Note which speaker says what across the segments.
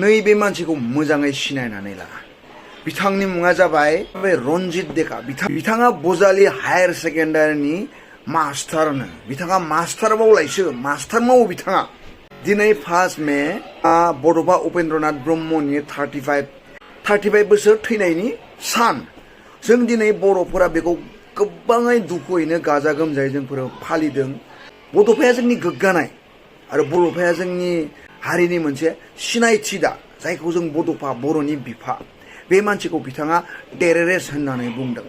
Speaker 1: नैबे मानसिखौ मोजाङै सिनायनानै ला। बिथांनि मुङा जाबाय बे रन्जित डेका। बिथाङा बजालि हायार सेकेन्डारिनि मास्टारनो। बिथाङा मास्टार मावलायसो, मास्टार मावो बिथाङा। दिनै 1 मे बड'फा उपेन्द्रनाथ ब्रह्मनि 35 बोसोर थैनायनि सान। जों दिनै बर'फोरा बेखौ गोबाङै दुखुयैनो गाजा गोमजायै जोंफोर फालिदों। बड'फाया जोंनि गोग्गानाय आरो बड'फाया जोंनि हारिनि मोनसे सिनायथि दा, जायखौ जों बड'फा, बर'नि बिफा। बे मानसिखौ बिथाङा टेररिस्ट होननानै बुंदों।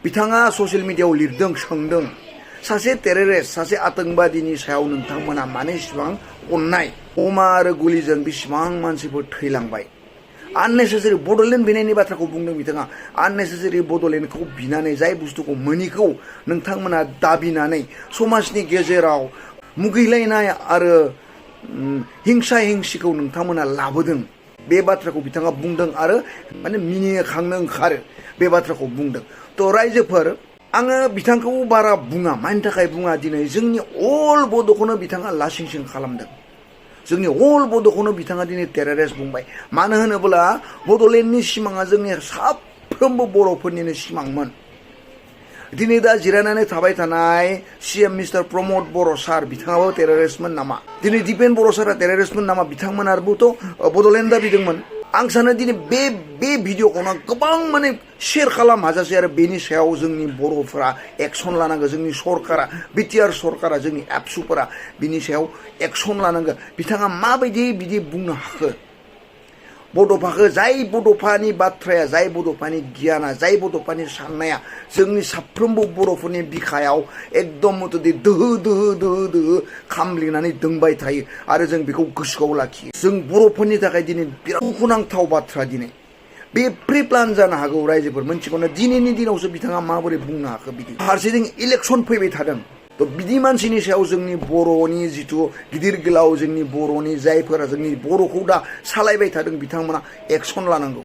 Speaker 1: बिथाङा ससियेल मिडियायाव लिरदों, सोंदों, सासे टेररिस्ट, सासे आतंकबादिनि सायाव नोंथांमोना मानो इसिबां अननाय? बमा आरो गुलिजों बेसेबां मानसिफोर थैलांबाय। आननेसेसारि बड'लेण्ड बिनायनि बाथ्राखौ बुंदों बिथाङा। आननेसेसारि बड'लेण्डखौ बिनानै जाय बुस्थुखौ मोनिखौ नोंथांमोना दाबिनानै समाजनि गेजेराव मुगैलायनाय आरो हिंसा हिंसिखौ नोंथांमोना लाबोदों। बे बाथ्राखौ बिथाङा बुंदों आरो माने मिनिखांनो ओंखारो बे बाथ्राखौ बुंदों। थ' रायजोफोर, आङो बिथांखौ बारा बुङा। मानि थाखाय बुङा? दिनै जोंनि अल बड'खौनो बिथाङा लासिंसिं खालामदों। जोंनि अल बड'खौनो बिथाङा दिनै टेररिस्ट बुंबाय। मानो होनोब्ला बड'लेण्डनि सिमाङा जोंनि साफ्रोमबो बर'फोरनिनो सिमांमोन। दिनै दा जिरायनानै थाबाय थानाय CM मिस्टार प्रमद बर' सार, बिथाङाबो टेररिस्टमोन नामा? दिनै दिपेन बर' सारा टेररिस्टमोन नामा? बिथांमोनाबोथ' बड'लेण्ड दाबिदोंमोन। आं सानो दिनै बे भिडिअखौनो गोबां माने शेयार खालाम हाजासे आरो बेनि सायाव जोंनि बर'फोरा एक्सन लानांगौ। जोंनि सरकारा, बिटिआर सरकारा, जोंनि एबसुफोरा बिनि सायाव एक्सन लानांगौ। बिथाङा माबायदि बिदि बुंनो हाखो? बड'फाखौ, जाय बड'फानि बाथ्राया, जाय बड'फानि गियाना, जाय बड'फानि साननाया जोंनि साफ्रोमबो बर'फोरनि बिखायाव एकदम मथ'दे दोहो खामग्लिनानै दोंबाय थायो आरो जों बेखौ गोसोआव लाखियो। जों बर'फोरनि थाखाय दिनै बिराद दुखुनांथाव बाथ्रा। दिनै बे प्रि प्लान जानो हागौ। रायजोफोर मोनथिगौना दिनैनि दिनावसो बिथाङा माबोरै बुंनो हाखो बिदि? फारसेथिं इलेक्सन फैबाय थादों। थ' बिदि मानसिनि सायाव जोंनि बर'नि जिथु गिदिर गोलाव, जोंनि बर'नि जायफोरा जोंनि बर'खौ दा सालायबाय थादों, बिथांमोना एक्सन लानांगौ।